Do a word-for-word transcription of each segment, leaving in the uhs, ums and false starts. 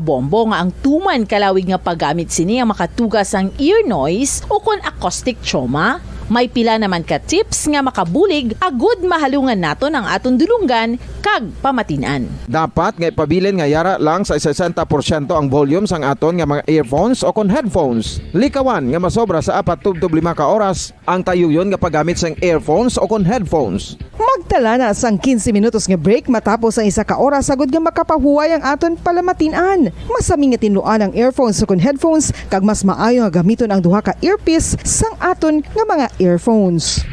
Bombo nga ang tuman ka lawig nga paggamit sini ang makatuga sang ear noise ukon acoustic trauma. May pila naman ka tips nga makabulig agud mahalungan naton ang aton dulonggan kag pamatin-an. Dapat nga ipabilin nga yara lang sa sesenta porsyento ang volume sang aton nga mga earphones ukon headphones. Likawan nga masobra sa apat tubtob lima ka oras ang tayuyon nga paggamit sang earphones ukon headphones. Magtala na sang quince minutos nga break matapos ang isa ka oras agud nga makapahuway ang aton palamatin-an. Masami nga tinluan ang earphones ukon headphones, kag mas maayo nga gamiton ang duha ka earpiece sang aton nga mga earphones.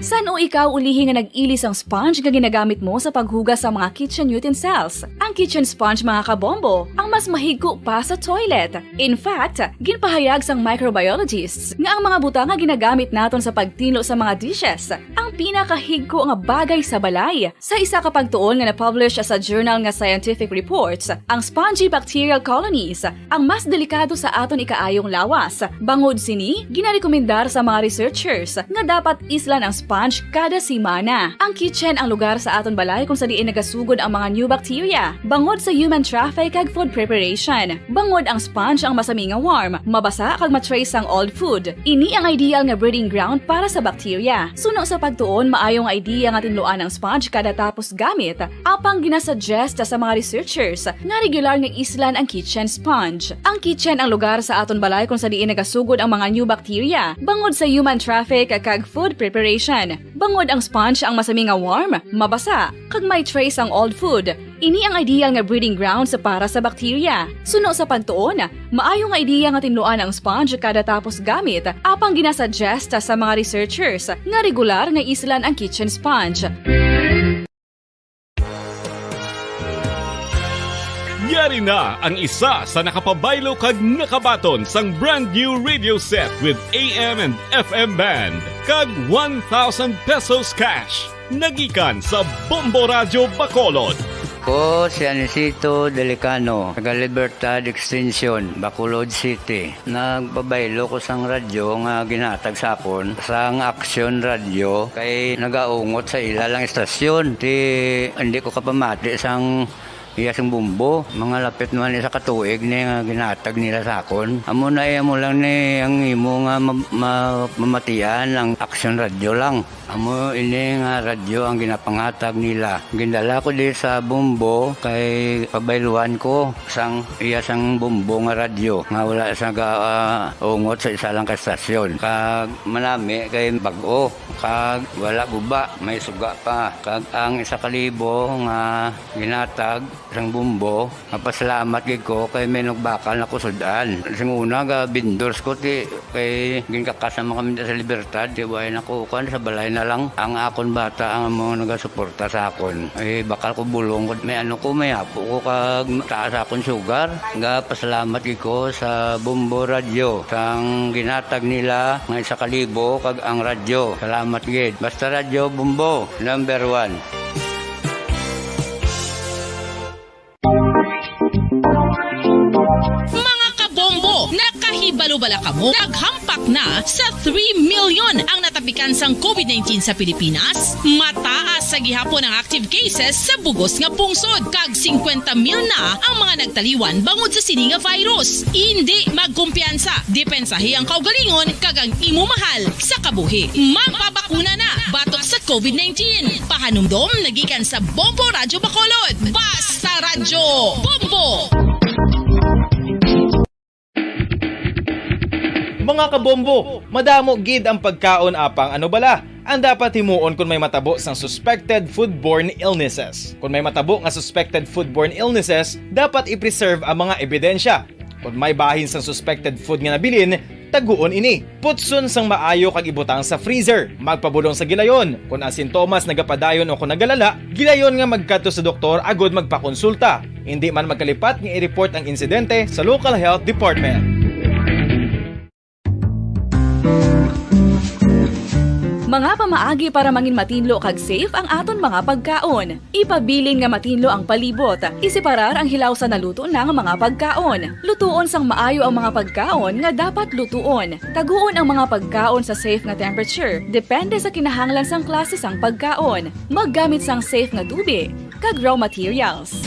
San-o ikaw ulihi nga nag-ili sang sponge nga ginagamit mo sa paghugas sa mga kitchen utensils? Ang kitchen sponge, mga kabombo, ang mas mahigko pa sa toilet. In fact, ginpahayag sang microbiologists nga ang mga butang nga ginagamit naton sa pagtinlo sa mga dishes ang pinakahigko nga bagay sa balay. Sa isa ka pagtuon nga na-publish sa journal nga Scientific Reports, ang spongy bacterial colonies ang mas delikado sa aton ikaayong lawas. Bangod sini, ginarekomendar sa mga researchers nga dapat islan ang sponge kada semana. Ang kitchen ang lugar sa aton balay kung sa diin nagasugod ang mga new bacteria. Bangod sa human traffic kag food preparation, bangod ang sponge ang masami nga warm, mabasa kag ma-trace sang old food. Ini ang ideal nga breeding ground para sa bacteria. Suno sa pagtuon, maayo nga idea nga tinluan ang sponge kada tapos gamit. Apang ginasuggest sa mga researchers nga regular nga islan ang kitchen sponge. Ang kitchen ang lugar sa aton balay kung sa diin nagasugod ang mga new bacteria, bangod sa human traffic kag food preparation. Bangod ang sponge ang masami nga warm, mabasa, kag may trace ang old food. Ini ang ideal nga breeding grounds para sa bacteria. Suno sa pagtuon, maayo nga idea nga tinluan ang sponge kada tapos gamit, apang ginasuggest sa mga researchers nga regular nga islan ang kitchen sponge. Yari na ang isa sa nakapabaylo kag nakabaton sang brand new radio set with A M and F M band kag one thousand pesos cash. Nagikan sa Bombo Radyo Bacolod. Ko si Anisito Delicano, taga Libertad Extension, Bacolod City. Nagpabaylo ko sang radyo nga ginhatag sa akon sang Action Radio kay nagaungot sa ila lang istasyon. Ti, hindi ko kapamati sang iya sing bumbo. Mga lapit naman isa ka tuig ni nga ginhatag nila sa akon. Amo na, eh, amo lang ni ang imo nga ma-, ma-, mamatian ang Action Radio lang. Amo ini nga radyo ang ginapanghatag nila. Gindala ko di sa Bombo kay pabayluan ko sang iya sang Bombo nga radyo nga wala sa ga, ah, ungot sa isa lang ka estasyon. Kag manami kay bag-o, kag wala guba, may suga pa. Kag ang isa ka libo nga ginatag sang Bombo, mapasalamat gid ko kay may nagbakal na ko sud-an. Sing una, ga vendors ko ti kay ginkakas naman kami sa Libertad, ti way na ko kuan, sa balay na lang. Ang akon bata ang mga nagasuporta sa akon. Eh, bakal ko bulong ko, may ano ko, may apo ko, kag taas akon sugar. Ga pasalamat gid ko sa Bombo Radyo sang ginatag nila nga isa ka libo kag ang radyo. Salamat gid. Basta Radyo Bombo, number one. Mga kabombo, nakahibalo bala kamo? Naghampak na sa three million ang natapikan sang COVID nineteen sa Pilipinas. Mataas sa gihapon ang active cases sa bugos nga pungsod, kag singkwenta mil na ang mga nagtaliwan bangod sa sini nga virus. Indi magkumpiyansa, depensahi ang kaugalingon kag ang imo mahal sa kabuhi. Magpabakuna na batok sa COVID nineteen. Pahanumdom nagikan sa Bombo Radyo Bacolod. Basta Radyo Bombo! Mga kabombo, madamo gid ang pagkaon, apang ano bala ang dapat himuon kon may matabo sang suspected foodborne illnesses? Kon may matabo nga suspected foodborne illnesses, dapat i-preserve ang mga ebidensya. Kon may bahin sang suspected food nga nabilin, taguon ini. Putson sang maayo kag ibutang sa freezer. Magpabulong sa gilayon. Kon ang sintomas nagapadayon o kon nagalala, gilayon nga magkadto sa doktor agud magpakonsulta. Indi man magkalipat nga i-report ang insidente sa local health department. Mga pamaagi para mangin matinlo kag safe ang aton mga pagkaon. Ipabilin nga matinlo ang palibot. Iseparar ang hilaw sa naluto na nga mga pagkaon. Lutuon sang maayo ang mga pagkaon nga dapat lutuon. Taguon ang mga pagkaon sa safe nga temperature, depende sa kinahanglan sang klase sang pagkaon. Maggamit sang safe nga tubig kag raw materials.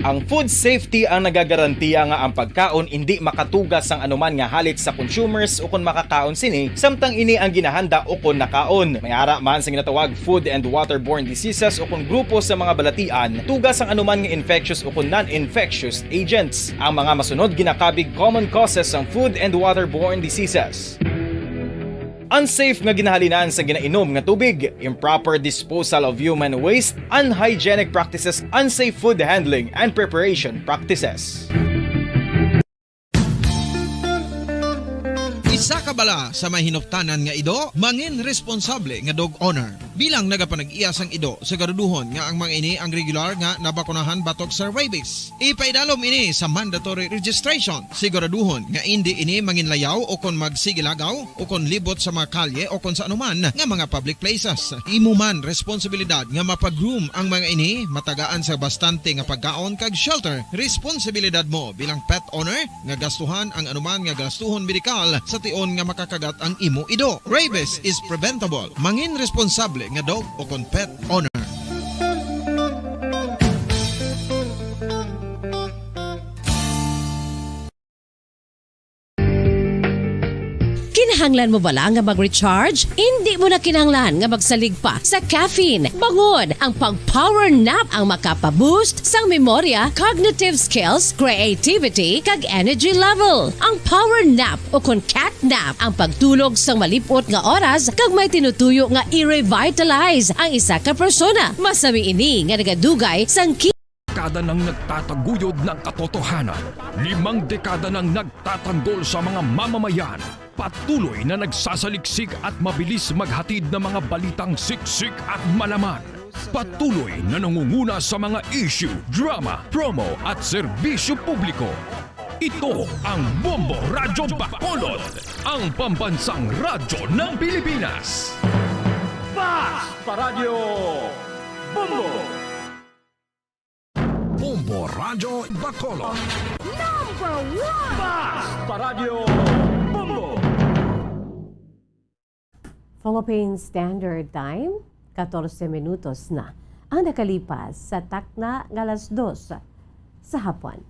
Ang food safety ang nagagarantiya nga ang pagkaon indi makatuga sang anuman nga halit sa consumers ukon makakaon sini, samtang ini ang ginahanda ukon nakaon. May ara man sa ginatawag food and waterborne diseases ukon grupo sa mga balatian, tuga sang anuman nga infectious ukon non-infectious agents. Ang mga masunod ginakabig common causes sang food and waterborne diseases. Unsafe nga ginahalinan sa ginainom nga tubig, improper disposal of human waste, unhygienic practices, unsafe food handling and preparation practices. Isa ka bala sa may hinuptanan nga ido, mangin responsable nga dog owner. Bilang nagapanag-iya sang ido, siguraduhon nga ang mga ini ang regular nga nabakunahan batok sa rabies. Ipaidalom ini sa mandatory registration. Siguraduhon nga indi ini manginlayaw o kon magsigilagaw o kon libot sa mga kalye o kon sa anuman nga mga public places. Imo man responsibilidad nga mapag-groom ang mga ini, matagaan sa bastante nga pagkaon kag shelter. Responsibilidad mo bilang pet owner nga gastuhan ang anuman nga gastuhon medikal sa tion nga makakagat ang imo ido. Rabies is preventable. Mangin responsable nga dog o kon pet owner. Kinahanglan mo bala nga mag-recharge? Indi mo na kinahanglan nga magsalig pa sa caffeine. Bangon ang pag-power nap ang makapa-boost sang memorya, cognitive skills, creativity, kag energy level. Ang power nap o kon cat nap ang pagtulog sang malip-ot nga oras kag may tinutuyo nga i-revitalize ang isa ka persona. Masami ini nga nagadugay sang ki- Dekada nang nagtataguyod ng katotohanan. Limang dekada nang nagtatanggol sa mga mamamayan. Patuloy na nagsasaliksik at mabilis maghatid ng mga balitang siksik at malaman. Patuloy na nangunguna sa mga issue, drama, promo at serbisyo publiko. Ito ang Bombo Radyo Bacolod, ang pambansang radyo ng Pilipinas. Fast Paradyo Bombo! Bombo Radyo Bacolod. Number one! Fast Paradyo Bombo! Philippine Standard Time, katorse minutos na ang nakalipas sa takna nga alas dos sa hapon.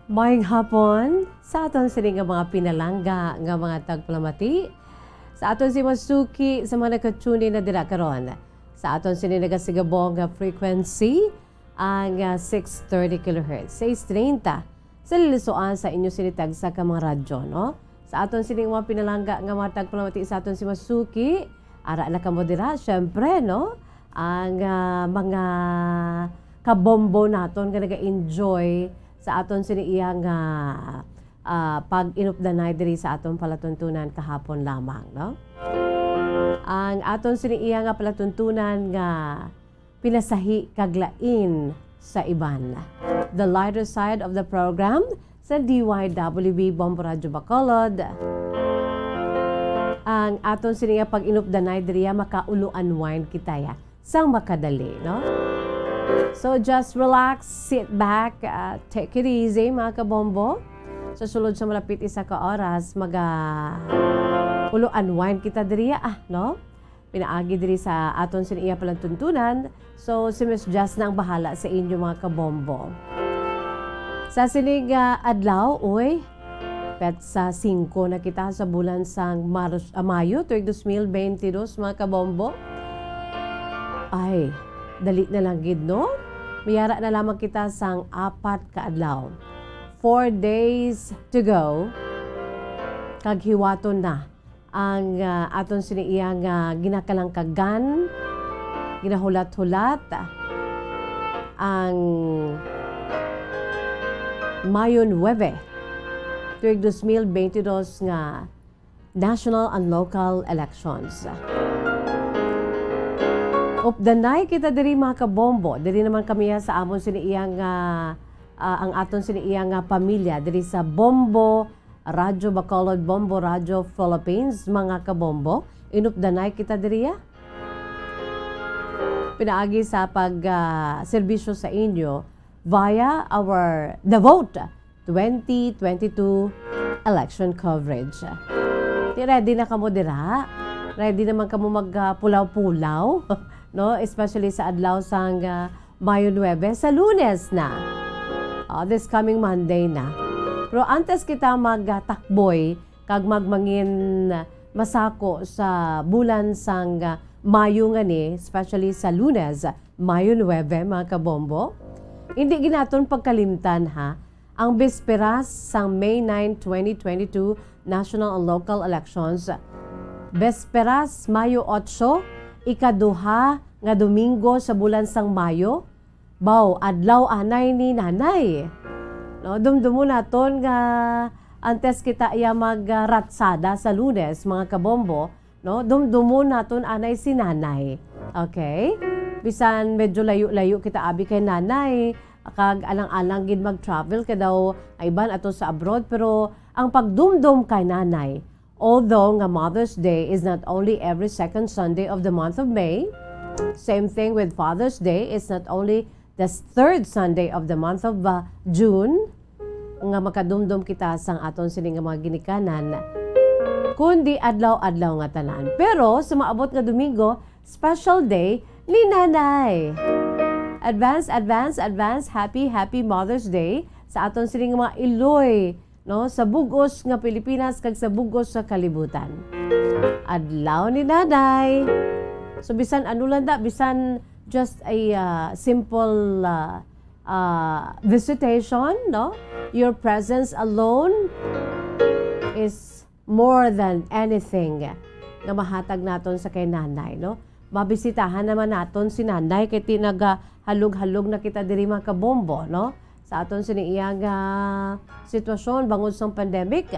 Maayong hapon sa aton sini nga mga pinalangga nga mga tagpalamati, sa aton si masuki sa mga nakatune na dira karon. Sa aton sini nagasigabong nga frequency, ang, ah, six thirty kilohertz, sais treinta. Sa lilisuan sa inyo sini tagsa ka mga radyo, no? Sa aton sini mga pinalangga nga mga tagpalamati sa aton si Masuki, ara na kamo dira, syempre, no? Ang, ah, mga kabombo naton nga naga-enjoy sa aton sini iya nga, ah, pag-inupdanay diri sa aton palatuntunan kahapon lamang, no? Ang aton sini iya nga palatuntunan nga pinasahi kag lain sa iban. The lighter side of the program sa D Y W B Bombo Radyo Bacolod. Ang aton sini nga pag-inupdanay diriya, makaulo-unwind kita ya sang makadali, no? So just relax, sit back, uh, take it easy, mga kabombo. Sa sulod sa malapit isa ka oras, maga ulo unwind kita diriya, ah, no? Pinaagi diri sa aton sini iya palatuntunan. So, si Miss Jess na ang bahala sa inyo, mga kabombo. Sa sining, ah, adlaw, uy, petsa singko na kita sa bulan sang Mars-, ah, Mayo, tuig dos mil bente dos, mga kabombo. Ay, dali na lang gid, no? Mayara na lamang kita sang apat ka adlaw. Four days to go. Kag hiwaton na ang, ah, aton sini iya nga ginakalangkagan, ginahulat-hulat, ang Mayo nuebe, tuig dos mil bente dos nga national and local elections. Updanay kita diri, mga kabombo. Diri naman kami sa amon sini iya nga, ah, ang aton sini iya nga pamilya diri sa Bombo Radyo Bacolod, Bombo Radyo Philippines, mga kabombo. Inupdanay kita diriya. Pinaagi sa pag, ah, serbisyo sa inyo via our The Vote twenty twenty-two election coverage. Di ready na kamo dira? Ready naman kamo mag, ah, pulaw-pulaw, no? Especially sa adlaw sang, ah, Mayo nuebe, sa Lunes na. Ah, this coming Monday na. Pero antes kita magtakboy kag magmangin masako sa bulan sang, ah, Mayo nga ni, especially sa Lunes, Mayo nuebe, mga kabombo, hindi gid naton pagkalimtan, ha, ang bisperas sang May nine, twenty twenty-two national and local elections. Bisperas, Mayo otso, ikaduha nga Domingo sa bulan sang Mayo. Baw, adlaw anay ni Nanay. No, dumdumon naton nga antes kita iya mag, ah, ratsada sa Lunes, mga kabombo, no? Dumdumon naton anay si Nanay. Okay? Bisan medyo layo-layo kita abi kay Nanay, kag alang-alang gid mag-travel kay daw ang iban ato sa abroad, pero ang pagdumdom kay Nanay, although nga Mother's Day is not only every second Sunday of the month of May, same thing with Father's Day, it's not only the third Sunday of the month of, uh, June, nga makadumdom kita sang aton sini nga mga ginikanan, kundi adlaw-adlaw nga tanan. Pero sa maabot nga Domingo, special day ni Nanay. Advance, advance, advance, happy, happy Mother's Day sa aton sini nga mga iloy, no, sa bug-os nga Pilipinas kag sa bug-os nga kalibutan. Adlaw ni Nanay. So, bisan ano lang da, bisan just a, uh, simple, uh, uh, visitation, no? Your presence alone is more than anything nga mahatag naton sa kay Nanay, no? Mabisitahan naman naton si Nanay kay tinaga halog-halog na kita diri, mga kabombo, no? Sa aton sini iya nga sitwasyon bangod sang pandemic,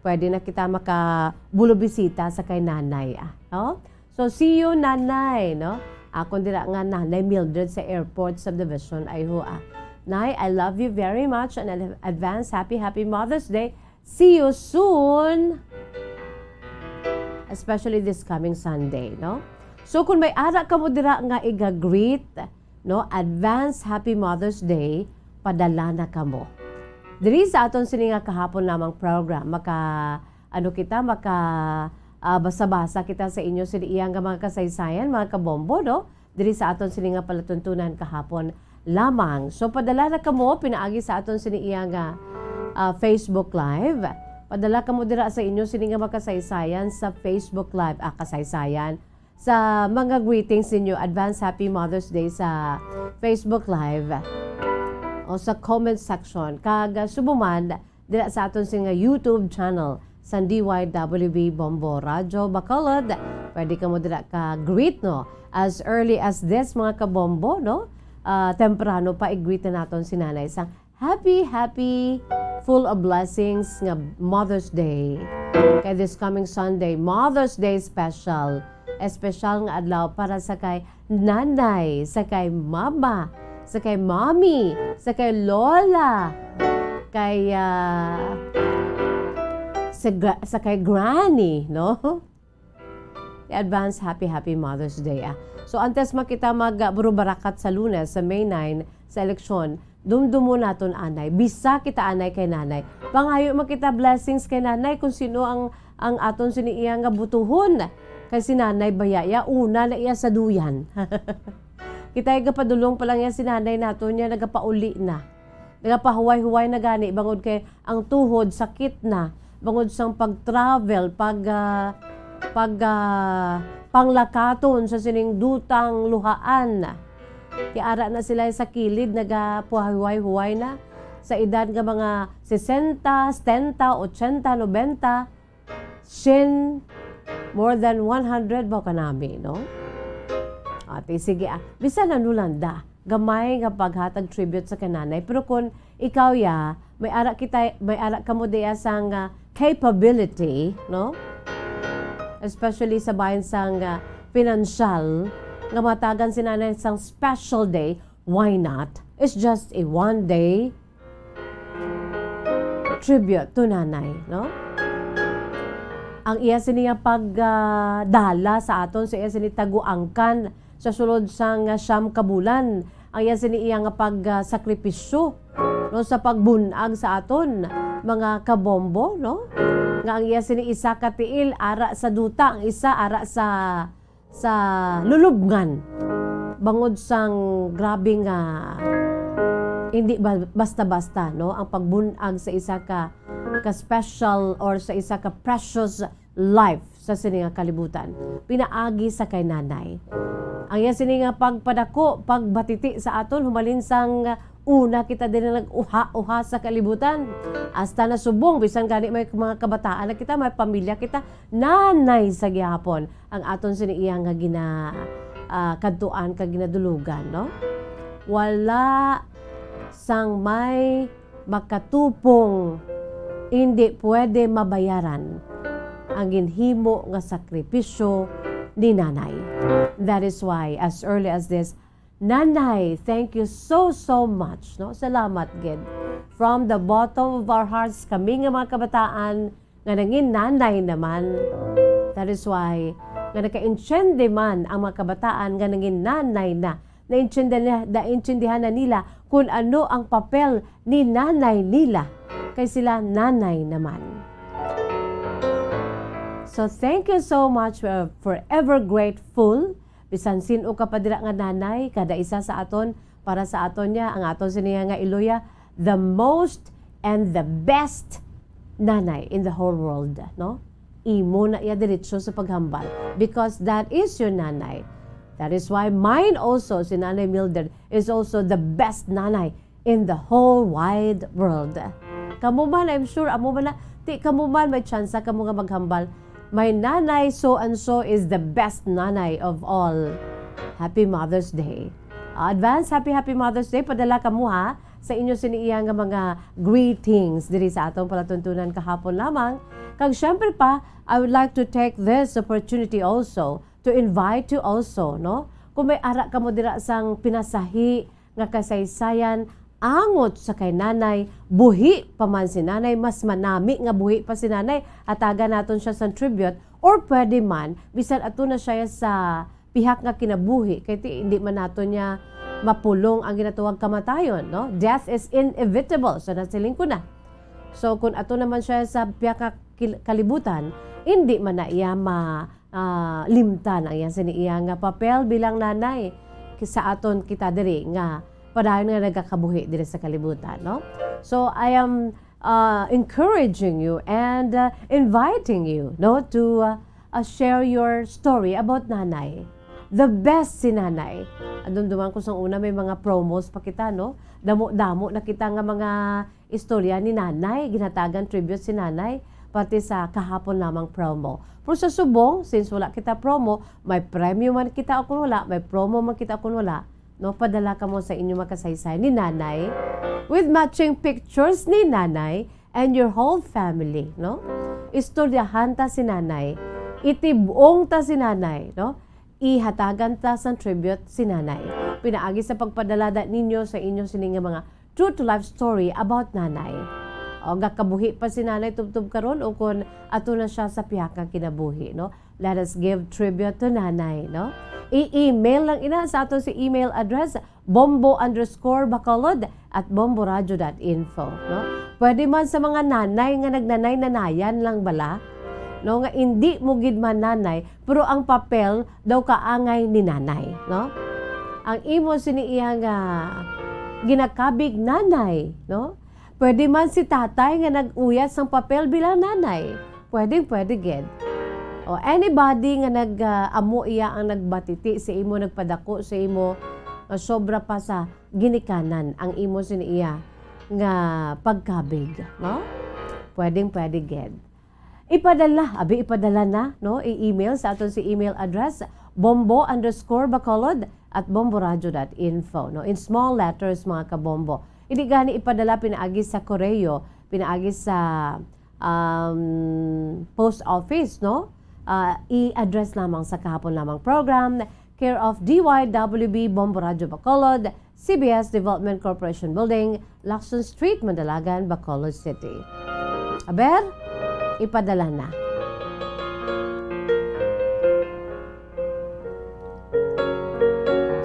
pwede na kita makabulobisita sa kay Nanay, ah, no? So, see you, Nanay, no? Akon dira nga Nanay Mildred sa Airport Subdivision, ay ho, ah. Nay, I love you very much and advance happy, happy Mother's Day. See you soon! Especially this coming Sunday, no? So, kung may ara kamo dira nga iga-greet, no, advance Happy Mother's Day, padala na kamo. Diri sa aton sini nga kahapon lamang program, maka, ano kita, maka, ah, basa-basa kita sa inyo sini iya nga mga kasaysayan, mga kabombo, no? Diri sa aton sini nga palatuntunan kahapon lamang. So, padala na kamo pinaagi sa aton sini iya nga, ah, Facebook Live. Padala kamo dira sa inyo sini nga makasaysayan sa Facebook Live. Ah, kasaysayan, sa mga greetings ninyo, advance Happy Mother's Day sa Facebook Live o sa comment section. Kag, ah, subong man, dira sa aton sini nga YouTube channel, sang D Y W B Bombo Radyo Bacolod. Pwede kamo dira ka greet, no? As early as this, mga kabombo, no? Ah, temprano pa, i-greet na naton si Nanay sang happy, happy, full of blessings nga Mother's Day. Kay this coming Sunday, Mother's Day special. Espesyal nga adlaw para sa kay nanay, sa kay mama, sa kay mommy, sa kay lola, kay, ah, sa gra-, sa kay granny, no? Advance happy, happy Mother's Day, ah. So, antes man kita mag, ah, burubarakat sa Lunes, sa May nine, sa eleksyon, dumdumo naton anay. Bisa kita anay kay nanay. Pangayo man kita blessings kay nanay kung sino ang, ang aton sini iya nga butuhon. Kay si nanay baya iya, una na iya sa duyan. Kita ay gapadulong pa lang iya si nanay naton niya, nagapauli na. Nagapahuway-huway na gani, bangod kay ang tuhod sakit na, bangod sang pag-travel, pag, ah, pag, ah, panglakaton sa sining dutang luhaan. Ti ara na sila sa kilid, nagapahuway-huway na. Sa edad nga mga sesenta, setenta, ochenta, nobenta, syen, more than one hundred ba kanami, no? Ate, sige, ah. Bisan ano lang da, gamay nga paghatag tribute sa kay nanay. Pero kung ikaw, ya, may ara kita, may ara kamo diya sang, ah, capability, no? Especially sa bahin sang, ah, financial, nga matagan si nanay sang special day, why not? It's just a one day tribute to nanay, no? Ang iya sini nga pag, ah, dala sa aton, sa iya sini taguangkan sa sulod sang, ah, siyam ka bulan, ang iya sini iya nga pag, ah, sakripisyo, no, sa pagbunag sa aton, mga kabombo, no? Nga ang iya sini isa ka tiil ara sa duta, ang isa ara sa sa lulubngan, bangod sang grabe nga hindi ba-, basta-basta, no, ang pagbun-ag sa isa ka, ka special or sa isa ka precious life sa sini nga kalibutan, pinaagi sa kay nanay. Ang iya sini nga pagpadako, pagbatiti sa aton, humalin sang una kita din nag-uha-uha sa kalibutan. Hasta na subong, bisan gani may mga kabataan na kita, may pamilya kita, nanay sa gihapon ang aton sini iya nga gina-, ah, kadtuan kag ginadulugan, no? Wala sang may makatupong, indi pwede mabayaran ang ginhimo nga sakripisyo ni nanay. That is why, as early as this, Nanay, thank you so, so much, no? Salamat gid. From the bottom of our hearts, kami nga mga kabataan nga nangin nanay naman. That is why nga nakaintindi man ang mga kabataan nga nangin nanay na. Naintindi-, naintindihan na nila kung ano ang papel ni nanay nila. Kay sila nanay naman. So, thank you so much. We're forever grateful. Bisan sin-o ka pa dira nga nanay, kada isa sa aton, para sa aton niya, ang aton sini nga iloya, the most and the best nanay in the whole world, no? Imo na iya diretso sa paghambal, because that is your nanay. That is why mine also, si Nanay Mildred, is also the best nanay in the whole wide world. Kamo man, I'm sure, amo man na, ti kamo man may tsansa kamo nga maghambal, "My nanay so and so is the best nanay of all." Happy Mother's Day. Advance happy, happy Mother's Day. Padala kamo, ha, sa inyo sini iya nga mga greetings diri sa atong palatuntunan kahapon lamang. Kag syempre pa, I would like to take this opportunity also to invite you also, no? Kung may ara kamo dira sang pinasahi nga kasaysayan, angot sa kay nanay, buhi pa man si nanay, mas manami nga buhi pa si nanay, hatagan naton siya sang tribute, or pwede man, bisan ato na siya sa pihak nga kinabuhi, kay ti, hindi man naton niya mapulong ang ginatawag kamatayon, no? Death is inevitable, so nasiling ko na. So, kung ato naman siya sa pihak nga kil-, kalibutan, hindi man na iya ma-, ah, limtan ang iya sini iya nga papel bilang nanay ki-, sa aton kita diri nga padayon nga nagakabuhi diri sa kalibutan, no? So, I am, ah, encouraging you and, ah, inviting you, no, to, ah, uh, share your story about nanay. The best si nanay. Dumduman ko sang una may mga promos pa kita, no? Damo-damo na kita nga mga istorya ni nanay, ginhatagan tribute si nanay, pati sa kahapon lamang promo. Pero sa subong, since wala kita promo, may premyo man kita o kung wala, may promo man kita o kung wala, no? Padala kamo sa inyo makasaysay ni nanay with matching pictures ni nanay and your whole family, no? Istoryahan ta si nanay, itibong ta si nanay, no? Ihatagan ta sang tribute si nanay. Pinaagi sa pagpadalada ninyo sa inyo sini nga mga true to life story about nanay. O, gakabuhi pa si nanay tubtob karon o kun ato na siya sa pihak nga kinabuhi, no? Let us give tribute to nanay, no? I-email lang ina sa aton si email address, bombo underscore bacolod at bomboradio dot info, no? Pwede man sa mga nanay nga nagnanay-nanayan lang bala, no, nga indi mo gid man nanay, pero ang papel daw kaangay ni nanay, no? Ang imo sini iya nga ginakabig nanay, no? Pwede man si tatay nga nag-uyat sang papel bilang nanay. Pwedeng pwede gid. O anybody nga nag, ah, amo iya ang nagbatiti sa imo, nagpadako sa imo, nga sobra pa sa ginikanan ang imo sini iya nga pagkabig, no? Pwedeng pwede gid. Ipadala, abi, ipadala na, no? I-email sa aton si email address, bombo underscore bacolod at bomboradio dot info, no? In small letters, mga kabombo. Hindi gani ipadala pinaagi sa koreo, pinaagi sa, um, post office, no? Ah, i-address lamang sa kahapon lamang program, care of D Y W B Bombo Radio Bacolod, C B S Development Corporation Building, Lacson Street, Mandalagan, Bacolod City. Aber, ipadala na.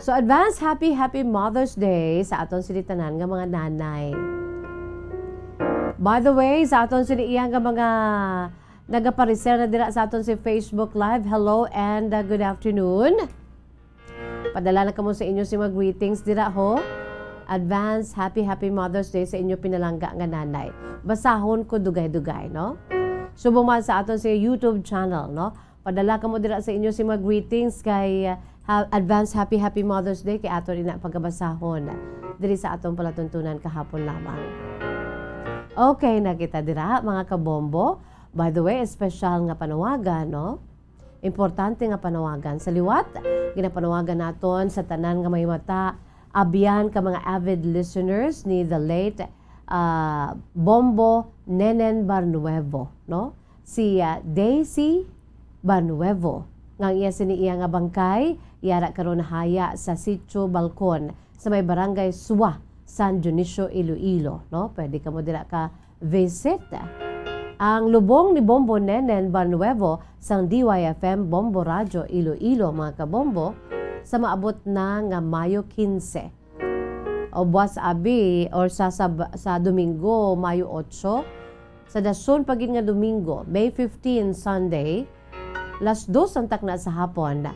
So, advance happy, happy Mother's Day sa aton sini tanan nga mga nanay. By the way, sa aton sini iya nga mga nagapareser na dira sa aton si Facebook Live, hello and, uh, good afternoon. Padala na kamo sa inyo si mga greetings dira, ho. Advance happy, happy Mother's Day sa inyo pinalangga nga nanay. Basahon ko dugay-dugay, no? Subong man sa aton sa YouTube channel, no? Padala kamo dira sa inyo si mga greetings kay, uh, ha-, advance happy, happy Mother's Day kay aton ina pagabasahon diri sa aton palatuntunan kahapon lamang. Okay na kita dira, mga kabombo. By the way, espesyal nga panawagan, no? Importante nga panawagan. Sa liwat, ginapanawagan naton sa tanan nga mahimata, abyan ka mga avid listeners ni the late, ah, Bombo Nenen Barnuevo, no? Si, ah, Daisy Barnuevo, nga ang iya sini iya nga bangkay, yara karon nahaya sa Sitio Balcon, sa may Barangay Sua, San Dionisio, Iloilo, no? Pwede kamo dira ka visit. Ang lubong ni Bombo Nenen Barnuevo sang D Y F M Bombo Radyo Iloilo, mga kabombo, sa maabot na nga Mayo quince. O buwas abi, or sa, sa, sa Domingo, Mayo otso, sa dason pa gid nga Domingo, May fifteen, Sunday, las dos ang takna sa hapon,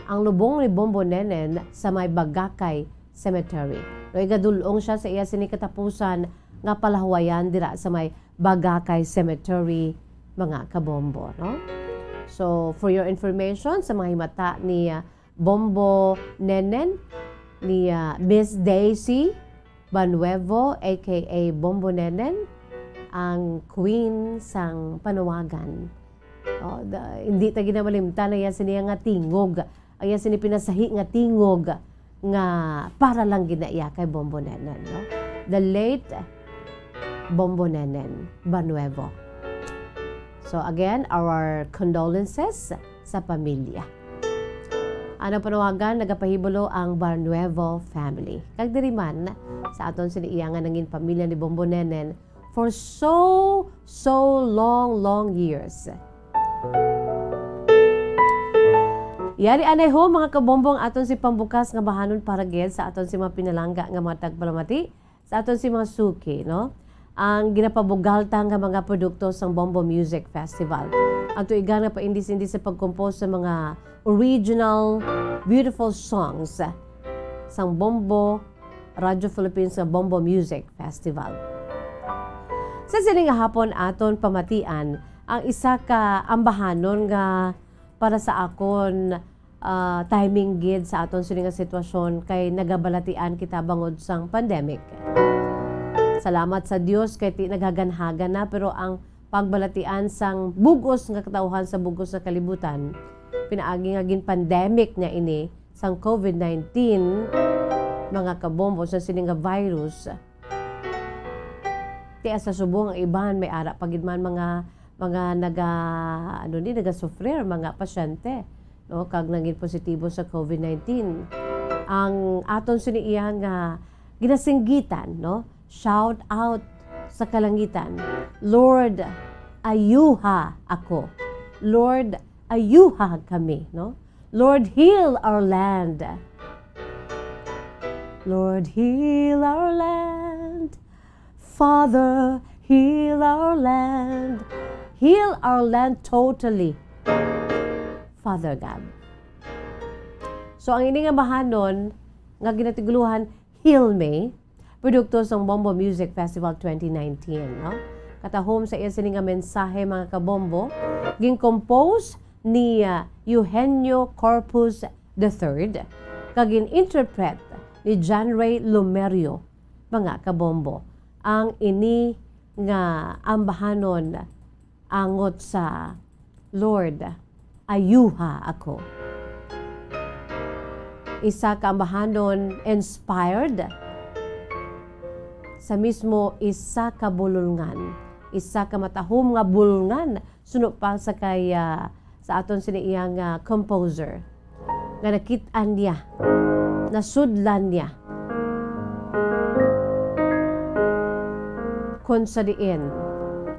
ang lubong ni Bombo Nenen sa may Bagakay Cemetery. No, igadul-ong siya sa iya sini katapusan nga palahuwayan dira sa may Bagakay Cemetery, mga kabombo, no? So, for your information, sa mga himata ni, ah, Bombo Nenen, ni, ah, Miss Daisy Banuevo, A K A Bombo Nenen, ang queen sang panawagan. Oh, da-, hindi ta gid na malimtan ang iya sini nga tingog, ang iya sini pinasahi nga tingog nga para lang gid na iya kay Bombo Nenen, no? The late Bombo Nenen Banuevo. So again, our condolences sa pamilya. Ang panawagan, nagapahibulo ang Barnuevo family. Kag diri man, sa aton sini iya nga nangin pamilya ni Bombo Nenen for so, so long, long years. Yari anay ho, mga kabombo, ang aton si pambukas nga bahanon para gid sa aton si mga pinalangga nga mga tagpalamati, sa aton si mga suki, no? Ang ginapabugal ta nga mga produkto sang Bombo Music Festival. Ang tuigan nga paindis-indis sa pagkompos sa mga original, beautiful songs sang Bombo Radio Philippines nga Bombo Music Festival. Sa sini nga hapon aton pamatian ang isa ka ambahanon nga para sa akon, ah, timing gid sa aton sini nga sitwasyon kay nagabalatian kita bangod sang pandemic. Salamat sa Dios kay ti naghaganhagan na, pero ang pagbalatian sang bug-os nga katawhan sa bug-os nga kalibutan, pinaagi nga gin-pandemic niya ini sang covid nineteen, mga kabombo, sa sini nga virus, ti sa subong ang iban may ara pa gid man mga, mga naga-, ano ni, nagasufrir, mga pasyente, no, kag naging positibo sa covid nineteen. Ang aton sini iya nga ginasinggitan, no, shout out sa kalangitan, "Lord, ayuha ako. Lord, ayuha kami," no? "Lord, heal our land. Lord, heal our land. Father, heal our land. Heal our land totally, Father God." So, ang ini nga ambahanon nga ginatiguluhan, "Heal Me," produkto sang Bombo Music Festival twenty nineteen, no? Katahom sa iya sini nga mensahe, mga kabombo, gin-compose ni, ah, Eugenio Corpuz the third, kag gin-interpret ni John Ray Lomerio, mga kabombo. Ang ini nga ambahanon angot sa "Lord, ayuha ako." Isa ka ambahanon inspired sa mismo isa ka bulungan, isa ka matahom nga bulungan, suno pa sa kay, ah, sa aton sini iyang, ah, composer, nga nakit-an niya, nasudlan niya kon sa diin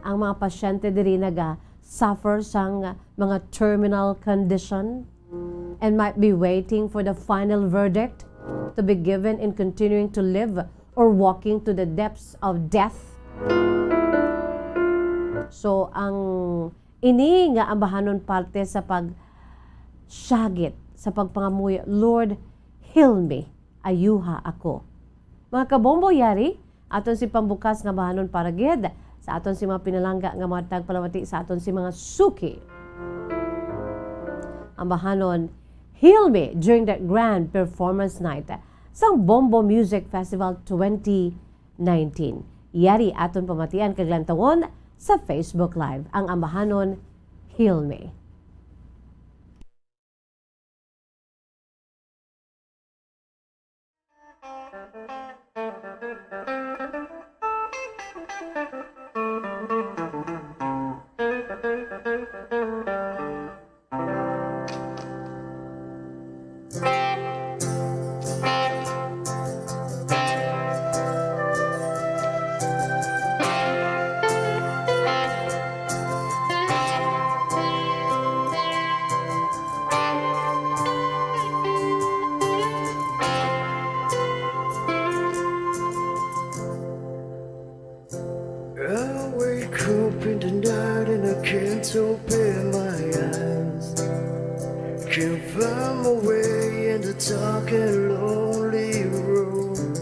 ang mga pasyente diri naga-suffer sang mga terminal condition and might be waiting for the final verdict to be given in continuing to live or walking to the depths of death. So, ang ini nga ambahanon parte sa pagsyagit, sa pagpangamuyo, "Lord, heal me, ayuha ako." Mga kabombo, yari, aton si pambukas nga ambahanon para gid sa aton si mga pinalangga nga mga tagpalamati sa aton si mga suki. Ambahanon, "Heal Me" during the grand performance night sang Bombo Music Festival twenty nineteen. Yari aton pamatian kag lantawon sa Facebook Live ang ambahanon, "Heal Me." I wake up in the night and I can't open my eyes. Can't find my way in the dark and lonely road.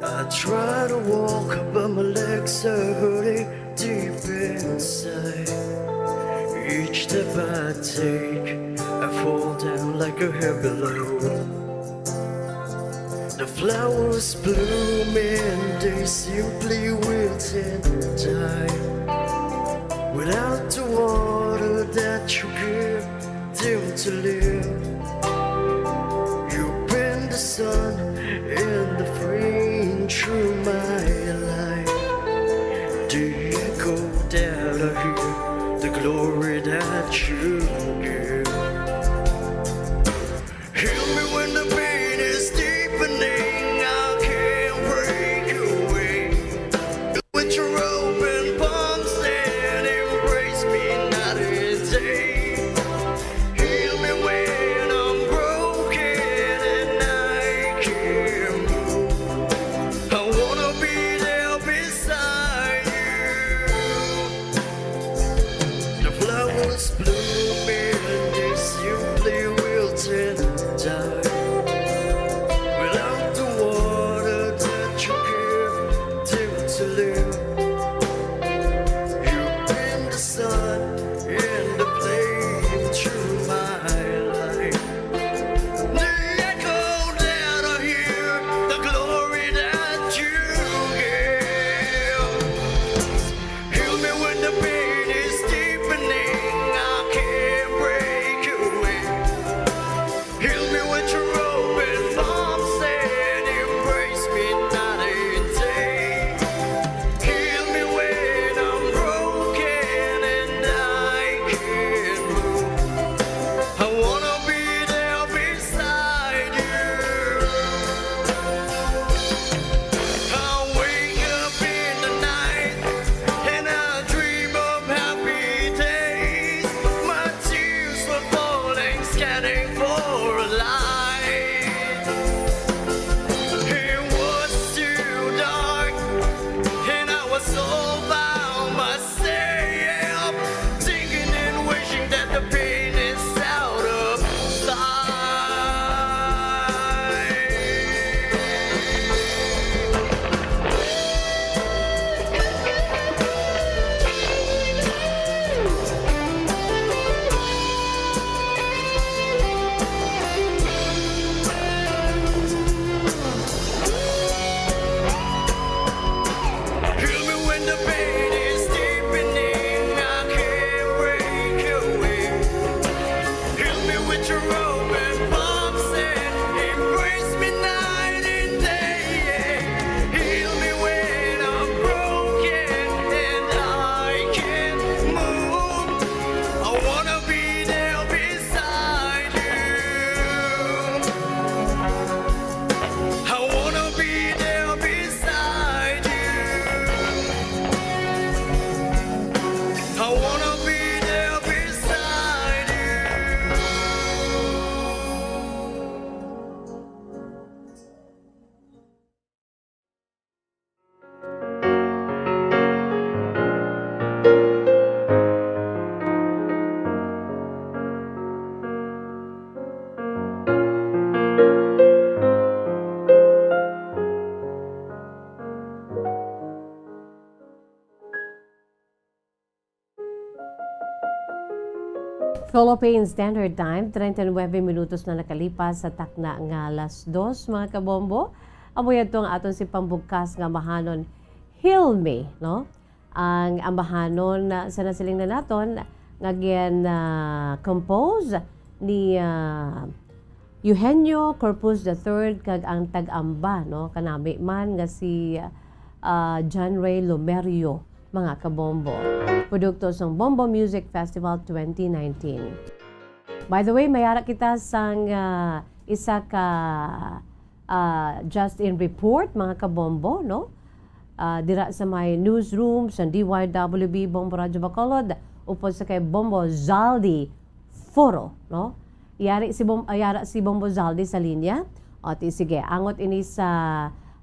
I try to walk, but my legs are hurting deep inside. Each step I take, I fall down like a heavy load. The flowers bloom and they simply wilt and die without the water that you give them to live. You bring the sun and the rain through my life. The echo that I hear, the glory that you give. Heal me when the pain is deepening, I can't break away. With your open palms and embrace me night and day. Heal me when I'm broken and I can't move. I wanna be there beside you. The flowers bloom and they simply wilt and die without the water that you give them to live. You bring the sun in the place Philippine Standard Time, treinta y nueve minutos na nakalipas sa takna nga alas dos, mga kabombo. Amo yadto ang aton si pambukas nga ambahanon, Hilmi, no? Ang ambahanon na sa nasiling na naton nga gin, ah, compose ni, ah, Eugenio Corpuz the third kag ang tag-amba, no, kanami man nga si, ah, John Ray Lomerio, mga kabombo. Produkto sang Bombo Music Festival twenty nineteen. By the way, may ara kita sang, ah, isa ka, ah, just in report, mga kabombo, no? Ah, dira sa may newsroom sa D Y W B Bombo Radyo Bacolod, upod sa kay Bombo Zaldi Foro, no? Yari si Bom-, ah, yara si Bombo Zaldi sa linya. O, ti, sige, angot ini sa,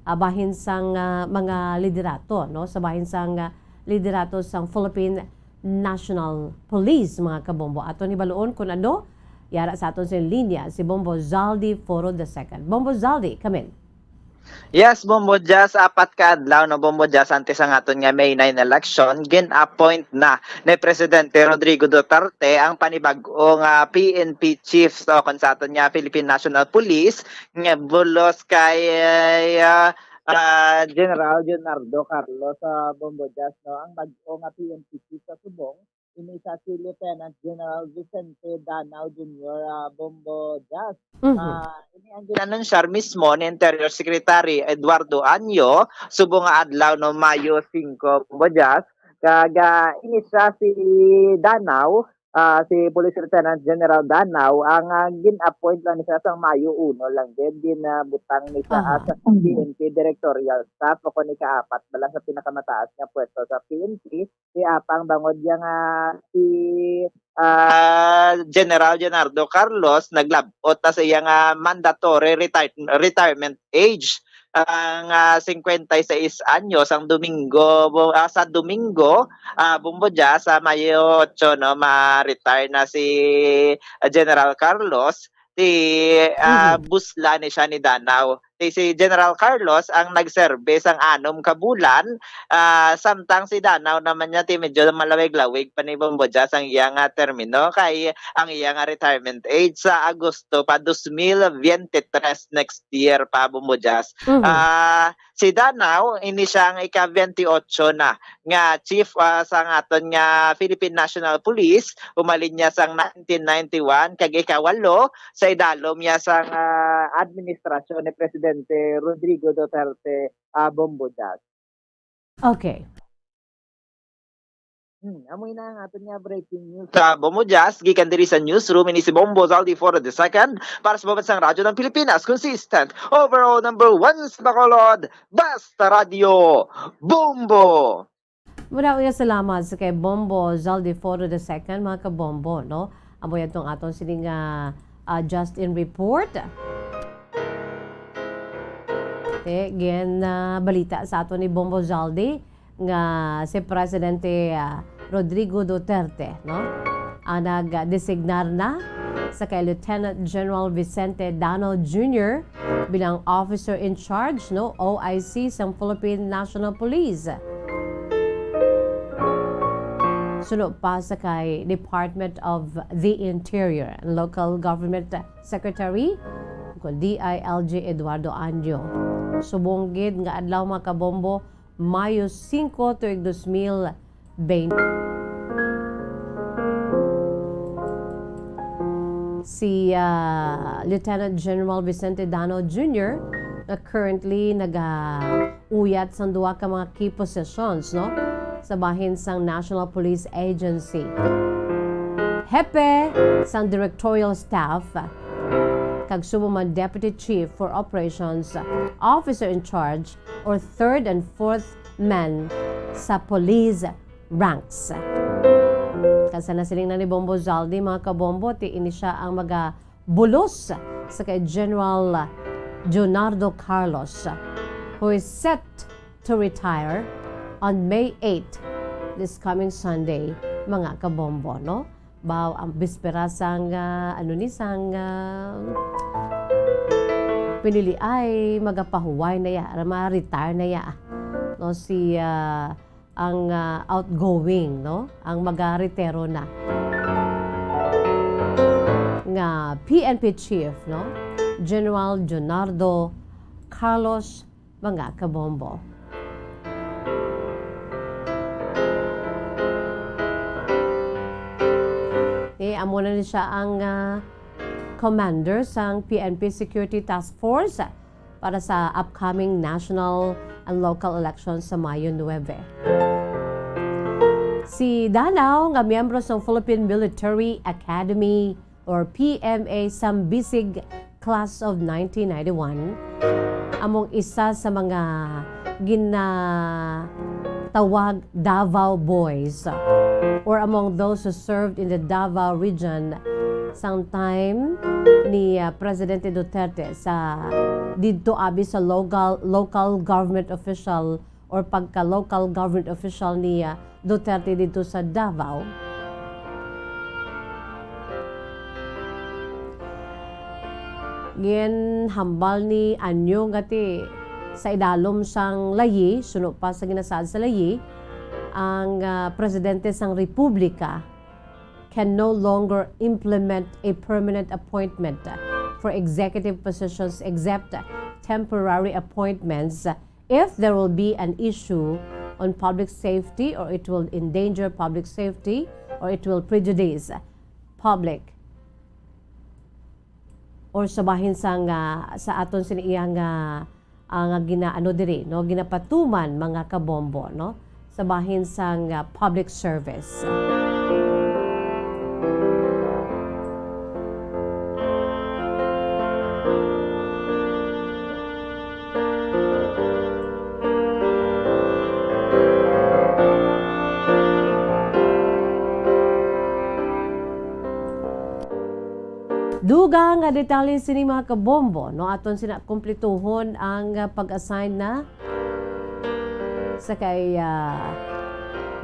ah, bahin sang, ah, mga liderato, no? Sa bahin sang, ah, liderato sang Philippine National Police, mga kabombo. Aton hibaluon kung ano, yara sa aton sa linya si Bombo Zaldi Foro the second. Bombo Zaldi, come in. Yes, Bombo Jazz, apat ka adlaw, no, Bombo Jazz, antes ang aton nga May nine election, gin-appoint na ni Presidente Rodrigo Duterte ang panibag-o nga P N P chief, o kung sa aton nga Philippine National Police, nga bulos kay, ah, ah, General Leonardo Carlos, sa Bombo Jazz, no, ang bag-o nga P N P chief sa subong. Ini sa si Lieutenant General Vicente Danao Junior, ah, Bombo Jazz. Mhm. Ah, ini ang gin-anunsyar mismo ni Interior Secretary Eduardo Anyo subong nga adlaw, no, Mayo singko, Bombo Jazz. Kag, ah, ini siya si Danao, ah, si Police Lieutenant General Danao, ang, ah, gin-appoint lang ni siya sang Mayo uno lang gid, ginabutang ni siya Aha. as P N P directorial staff, o kung ikaapat ba lang sa pinakamataas nga pwesto sa P N P. Si Apang bangod iya nga si, ah, General Leonardo Carlos naglab-ot na sa iya nga mandatory retire-, retirement age, ah, nga singkwenta y seis anyos ang Domingo, ah, sa Domingo, ah, Bombo Jazz, sa Mayo otso, no, ma-retire na si, ah, General Carlos. Ti, ah, Mhm. busla ni siya ni Danao. Ti si General Carlos ang nagserbe sang anom ka bulan, ah, samtang si Danao naman niya ti medyo malawig-lawig pa ni Bombo Jazz ang iya nga termino, kay ang iya nga retirement age sa Agosto pa dos mil veintitrés, next year pa, Bombo Jazz. Mhm. Ah, Si Danao, ini siya ang ika-veinte y ocho na nga chief, ah, sang aton nga Philippine National Police. Umalin niya sang nineteen ninety-one, kag ikawalo sa idalom niya sang, ah, administrasyon ni Presidente Rodrigo Duterte, ah, Bombo Jazz. Okay. Hmm, amo na ang aton nga breaking news sa Bombo Jazz. Gikan diri sa newsroom, ini si Bombo Zaldi Foro the second para sa Pambansang Radyo ng Pilipinas. Consistent, overall number one sa Bacolod. Basta Radyo, Bombo! Muna nga salamat sa kay Bombo Zaldi Foro the second, mga kabombo, no? Amo yan tong aton sining, ah, ah, Justin Report. Te, gin, ah, balita sa aton ni Bombo Zaldi nga si Presidente, ah, Rodrigo Duterte, no? Ang nagdesignar na sa kay Lieutenant General Vicente Dano Junior bilang Officer in Charge, no, O I C sang Philippine National Police. Suno pa sa kay Department of the Interior and Local Government Secretary, ko D I L G Eduardo Anyo. Subong gid nga adlaw, mga kabombo, Mayo singko tuig dos mil baynte. Si, ah, Lieutenant General Vicente Dano Junior nga currently nagauyat sang duha ka mga key positions, no, sa bahin sang National Police Agency. Hepe sang Directorial Staff, kag subong man Deputy Chief for Operations, Officer in Charge, or third and fourth man sa police ranks. Kag sa nasiling na ni Bombo Zaldi, mga kabombo, ti ini siya ang magabulos sa kay General Leonardo Carlos, who is set to retire on May eight, this coming Sunday, mga kabombo, no? Baw ang bispera sang, ah, ano ni, sang, ah, pinili ay magapahuway na ya, ma-retire na ya, no, si, ah, ang, ah, outgoing, no, ang magaretiro na. nga P N P chief, no? General Junardo Carlos, mga kabombo. Eh, amo na ni siya ang, ah, commander sang P N P Security Task Force para sa upcoming national and local elections sa Mayo nuebe. Si Danao, nga miyembro sang Philippine Military Academy or P M A Sambisig Class of nineteen ninety-one, among isa sa mga ginatawag Davao Boys, or among those who served in the Davao region sang time ni, ah, Presidente Duterte sa didto abi sa local, local government official or pagka local government official ni, ah, Duterte didto sa Davao. Ginhambal ni Anyo nga ti sa idalom sang layi, suno pa sa ginasaad sa layi, ang, ah, presidente sang republika can no longer implement a permanent appointment for executive positions except temporary appointments if there will be an issue on public safety or it will endanger public safety or it will prejudice public or sa bahin sang, ah, sa aton sini iya nga, ah, nga ginaano diri, no, ginapatuman, mga kabombo, no, sa bahin sang, ah, public service. Dugang nga detalye sini, mga kabombo, no, aton sina kumplituhon ang, ah, pag-assign na sa kay, ah,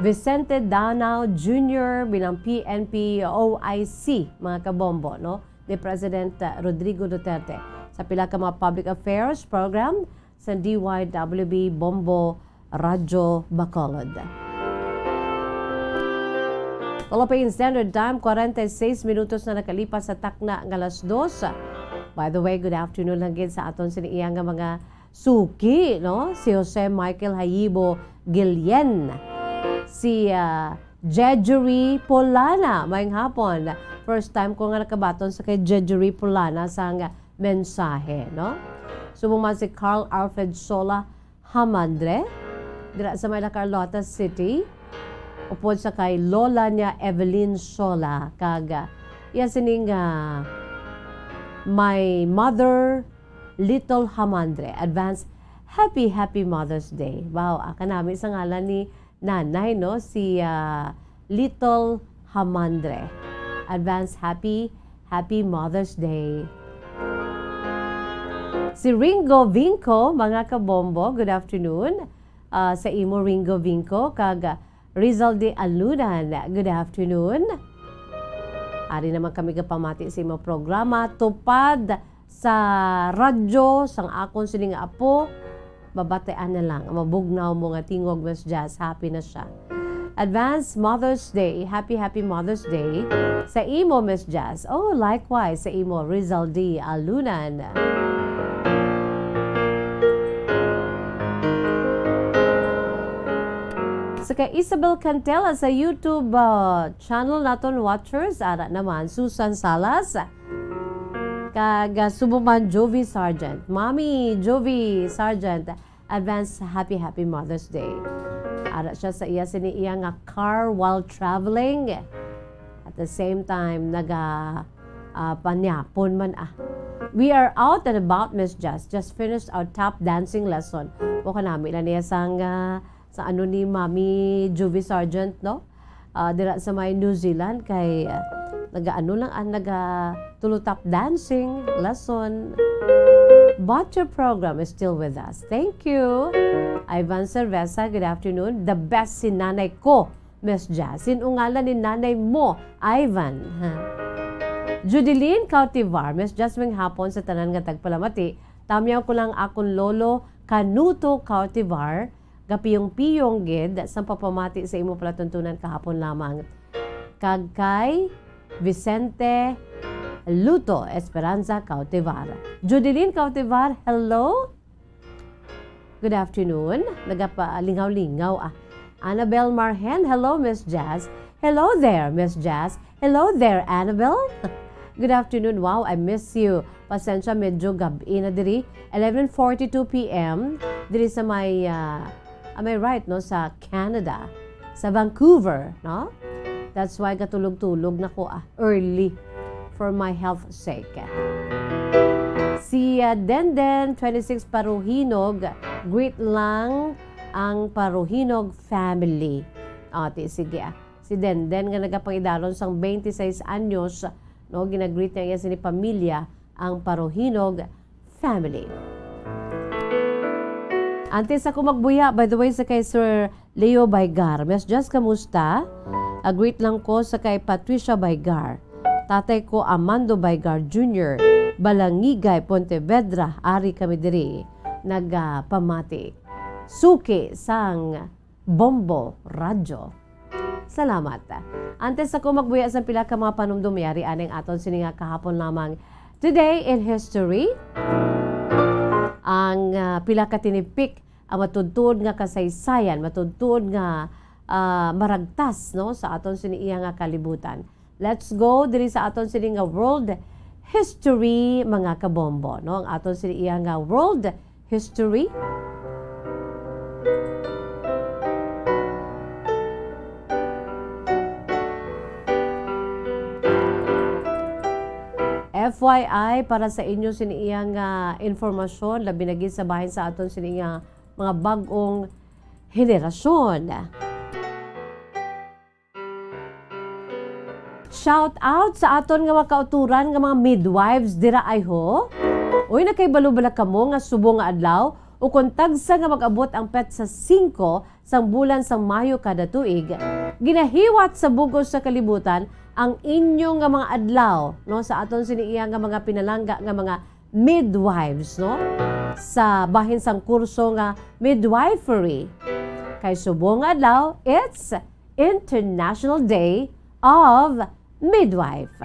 Vicente Danao Junior bilang P N P O I C, mga kabombo, no, ni President, ah, Rodrigo Duterte sa pila ka mga public affairs program sa D Y W B Bombo Radyo Bacolod. Philippine Standard Time, kwarenta y seis minutos na nakalipas sa takna nga alas dos. By the way, good afternoon lang gid sa aton sini iya nga mga suki, no? Si Jose Michael Hayibo Guillen, si, ah, Jejury Polana, maayong hapon. First time ko nga nakabaton sa kay Jejury Polana sang mensahe, no? Subong man si Carl Alfred Sola Hamandre, dira sa may La Carlota City, upod sa kay Lola niya Evelyn Sola, kag, ah, iya sining, ah, my mother, Little Hamandre. Advance happy, happy Mother's Day. Wow, ah, kanami sa ngalan ni nanay, no, si, ah, Little Hamandre. Advance happy, happy Mother's Day. Si Ringo Vinco, mga kabombo, good afternoon. Ah, sa imo, Ringo Vinco, kag Rizal de Alunan, good afternoon. Ari naman kami gapamati sa imo programa, Tupad sa Radyo, sang akon sining apo. Mabatian na lang ang mabugnaw mo nga tingog, Miss Jazz. Happy na siya. Advance Mother's Day. Happy, happy Mother's Day sa imo, Miss Jazz. Oh, likewise sa imo, Rizal D. Alunan. Sa kay Isabel Cantela sa YouTube, ah, channel naton watchers, ara naman, Susan Salas, kag, ah, subong man Jovi Sargent. Mami Jovi Sargent, advance happy, happy Mother's Day. Ara siya sa iya sini iya nga car while traveling. At the same time, naga, ah, panyapon man, ah. We are out and about, Miss Jazz. Just finished our tap dancing lesson. Mo kanami lang niya sang, ah, sa ano ni Mami Juvie Sargent, no? Ah, dira sa may New Zealand kay, ah, nagaano lang, ah, naga tulo tap dancing lesson. But your program is still with us. Thank you. Ivan Cerveza, good afternoon. The best si nanay ko, Miss Jazz. Sin-o ngalan ni nanay mo, Ivan? Ha? Judeline Cautivar, Miss Jazz, maayong hapon sa tanan nga tagpalamati. Tamyaw ko lang akon lolo, Canuto Cautivar, gapiyong-piyong gid sang pagpamati sa imo palatuntunan kahapon lamang. Kag kay Vicente Luto Esperanza Cautivar. Judeline Cautivar, hello? Good afternoon. Nagapalingaw-lingaw, ah. Annabel Marhen, hello, Miss Jazz. Hello there, Miss Jazz. Hello there, Annabel. Good afternoon. Wow, I miss you. Pasensya, medyo gab-i na diri. Eleven forty-two P M diri sa may, ah, am I right, no? Sa Canada, sa Vancouver, no? That's why katulog-tulog na ko, ah, early for my health sake. Si, ah, Denden twenty-six Paruhinog, greet lang ang Paruhinog family. Ah, ti, sige, ah. Si Denden nga nagapangidalon sang twenty-six anyos, no, ginagreet niya iya sini pamilya, ang Paruhinog family. Antes ako magbuya, by the way, sa kay Sir Leo Baygar. Miss Jess, kamusta? A-greet lang ko sa kay Patricia Baygar. Tatay ko, Amando Baygar Junior, Balangigay, Pontevedra, ari kami diri nagapamati. Suki sang Bombo Radyo. Salamat. Antes ako magbuya sa pila ka mga panumdom, yari aning aton sini nga kahapon lamang. Today in history, ang, ah, pila ka tinipik ang matuod-tuod nga kasaysayan, matuod-tuod nga, ah, maragtas, no, sa aton sini iya nga kalibutan. Let's go diri sa aton sini nga world history, mga kabombo, no? Ang aton sini iya nga world history. F Y I, para sa inyo sini iya nga informasyon, labi na gid sa bahin sa aton sini nga mga bag-ong henerasyon. Shout out sa aton nga mga kauturan nga mga midwives dira, ay ho. Uy, nakahibalo bala kamo nga subong nga adlaw ukon tagsa nga mag-abot ang petsa singko sang bulan sang Mayo kada tuig, ginahiwat sa bug-os sa kalibutan ang inyo nga mga adlaw, no, sa aton sini iya nga mga pinalangga nga mga midwives, no? Sa bahin sang kurso nga midwifery. Kay subong nga adlaw, it's International Day of Midwife.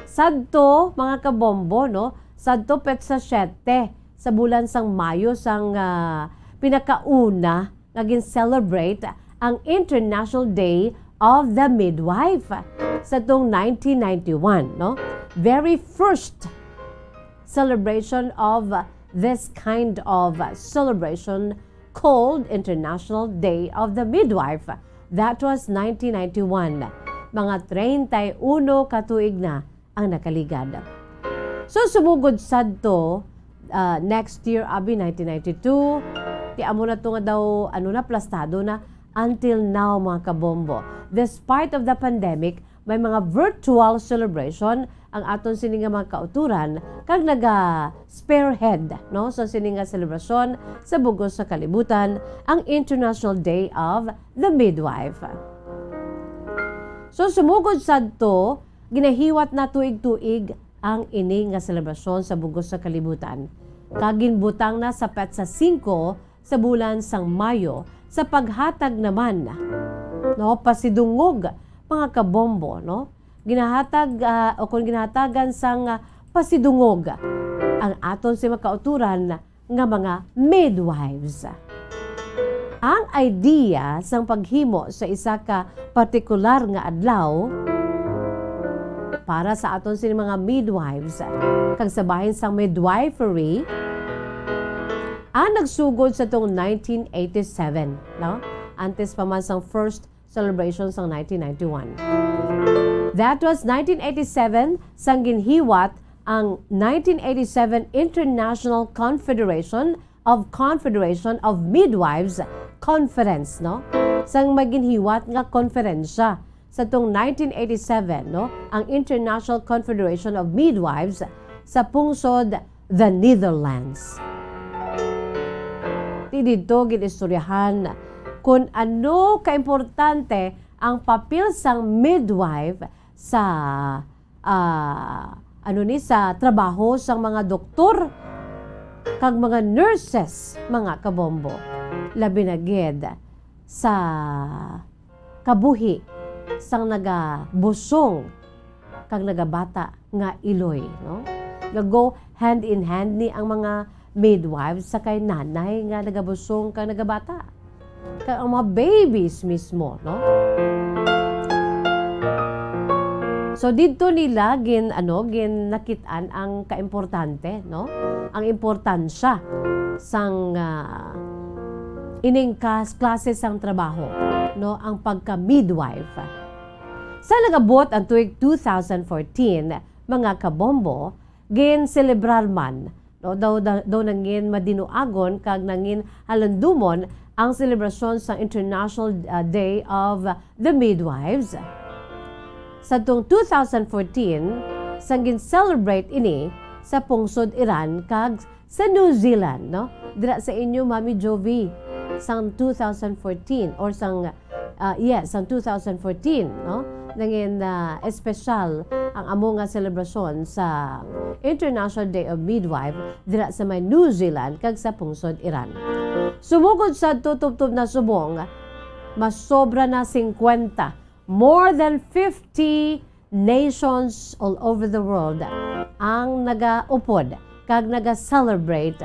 Sadto, mga kabombo, no? Sadto petsa siyete sa bulan sang Mayo sang, ah, pinakauna nga gin-celebrate ang International Day of the Midwife sa tong nineteen ninety-one, no? Very first celebration of this kind of celebration called International Day of the Midwife. That was nineteen ninety-one. Mga treinta y uno ka tuig na ang nakaligad. So, sumugod sadto, ah, next year, abi, nineteen ninety-two, ti amo na to nga daw, ano na, plastado na, until now, mga kabombo. Despite of the pandemic, may mga virtual celebration ang aton sini nga mga kauturan, kag naga-spearhead, no, sa sini nga selebrasyon sa bug-os sa kalibutan, ang International Day of the Midwife. So, sumugod sadto, ginahiwat na tuig-tuig ang ini nga selebrasyon sa bug-os sa kalibutan, kag ginbutang na sa petsa singko sa bulan sang Mayo sa paghatag naman, no, pasidungog, mga kabombo, no? Ginahatag, ah, o kung ginahatagan sang, ah, pasidungog ang aton si makauturan nga mga midwives. Ang idea sang paghimo sa isa ka partikular nga adlaw para sa aton sini mga midwives kag sa bahin sang midwifery, ang nagsugod sa tong nineteen eighty-seven, no? Antes pa man sang first celebration sang nineteen ninety-one. That was nineteen eighty-seven, sang ginhiwat ang nineteen eighty-seven International Confederation of Confederation of Midwives Conference, no? Sang may ginhiwat nga konferensya sa tong nineteen eighty-seven, no? Ang International Confederation of Midwives sa pungsod the Netherlands. Ti didto ginistoryahan kun ano kaimportante ang papel sang midwife sa, ah, ano ni, sa trabaho sang mga doktor kag mga nurses, mga kabombo. Labi na gid sa kabuhi sang nagabusong kag nagabata nga iloy, no? Nag-go hand in hand ni ang mga midwives sa kay nanay nga nagabusong kag nagabata, kag ang mga babies mismo, no? So, didto nila gin-, ano, gin-, nakit-an ang kaimportante, no? Ang importansya sang, ah, ining kas-, klase sang trabaho, no? Ang pagka-midwife. Sa nag-abot ang tuig two thousand fourteen, mga kabombo, ginselebrar man, no, daw, daw, daw nangin madinuagon kag nangin halandumon ang selebrasyon sa International, uh, Day of the Midwives. Sa tuong two thousand fourteen, sang gin-celebrate ini sa pungsod Iran kag sa New Zealand, no? Dira sa inyo, Mami Jovi, sang two thousand fourteen or sang, ah, yes, sang two thousand fourteen, no? Nangin, ah, espesyal ang amo nga selebrasyon sa International Day of Midwife dira sa may New Zealand kag sa pungsod Iran. Sumugod sa tutubtob na subong, mas sobra na singkwenta, more than fifty nations all over the world ang nagaupod kag naga-celebrate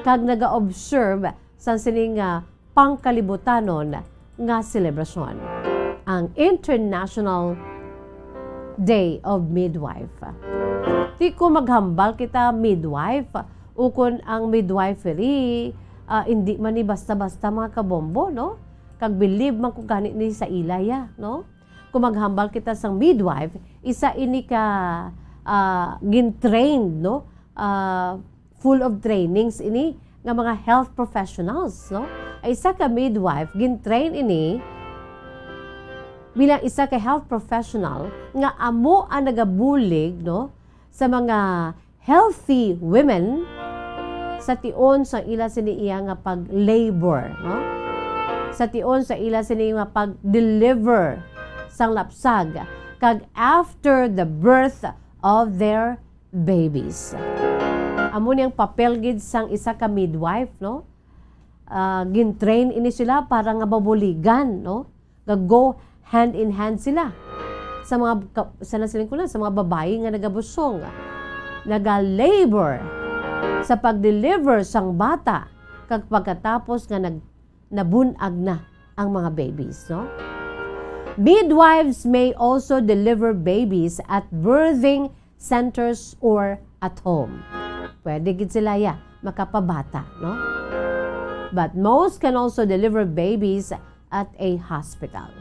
kag naga-observe sa sini nga pangkalibutanon nga selebrasyon, ang International Day of Midwife. Di ko maghambal kita midwife, ukon ang midwifery, ah, indi man ni basta-basta, mga kabombo, no? Kag believe man ko gani ni sa ila ya, no? Kung maghambal kita sang midwife, isa ini ka, ah, gin-trained, no? Ah, full of trainings ini nga mga health professionals, no? Ay isa ka midwife, gin-train ini bilang isa ka health professional nga amo ang nagabulig, no, sa mga healthy women sa tion sa ila sini iya nga pag-labor, no? Sa tion sa ila sini nga pag-deliver sang lapsag, kag after the birth of their babies. Amo ni ang papel gid sang isa ka midwife, no? Ah, gin-train ini sila para nga mabuligan, no? Ga-go hand in hand sila sa mga ka-, sa nasiling ko na, sa mga babayi nga nagabusong, naga-labor sa pag-deliver sang bata, kag pagkatapos nga nag-, nabun-ag na ang mga babies, no? Midwives may also deliver babies at birthing centers or at home. Pwede gid sila ya makapabata, no? But most can also deliver babies at a hospital.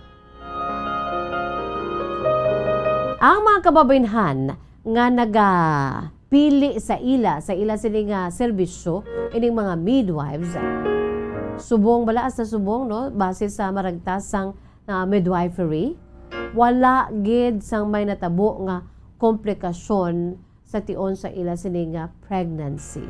Ang mga kababaynhan nga nagapili sa ila, sa ila sini nga serbisyo, ining mga midwives, subong bala sa subong, no? Base sa maragtas sang, ah, midwifery, wala gid sang may natabo nga komplikasyon sa tion sa ila sini nga pregnancy.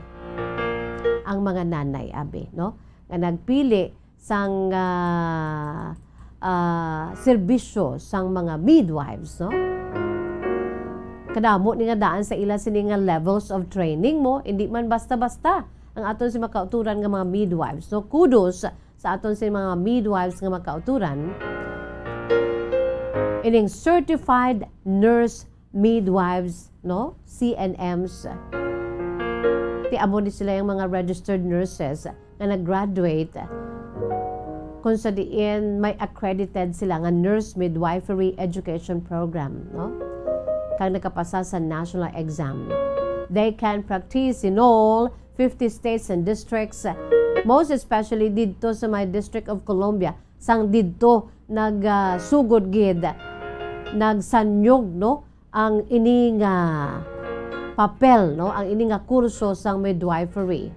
Ang mga nanay, abi, no, nga nagpili sang, ah, ah, serbisyo sang mga midwives, no? Kadamo ni nga daan sa ila sini nga levels of training mo, hindi man basta-basta ang aton si makauturan nga mga midwives, no? Kudos sa aton si mga midwives nga makauturan. Ining certified nurse midwives, no? C N Ms. Ti amo ni sila yung mga registered nurses nga nag-graduate kung sa diin may accredited sila nga nurse midwifery education program, no? Kag nakapasa sa national exam. They can practice in all fifty states and districts, most especially didto sa may District of Columbia, sang didto nag, ah, sugod gid, nagsanyog, no, ang ini nga papel, no, ang ini nga kurso sang midwifery.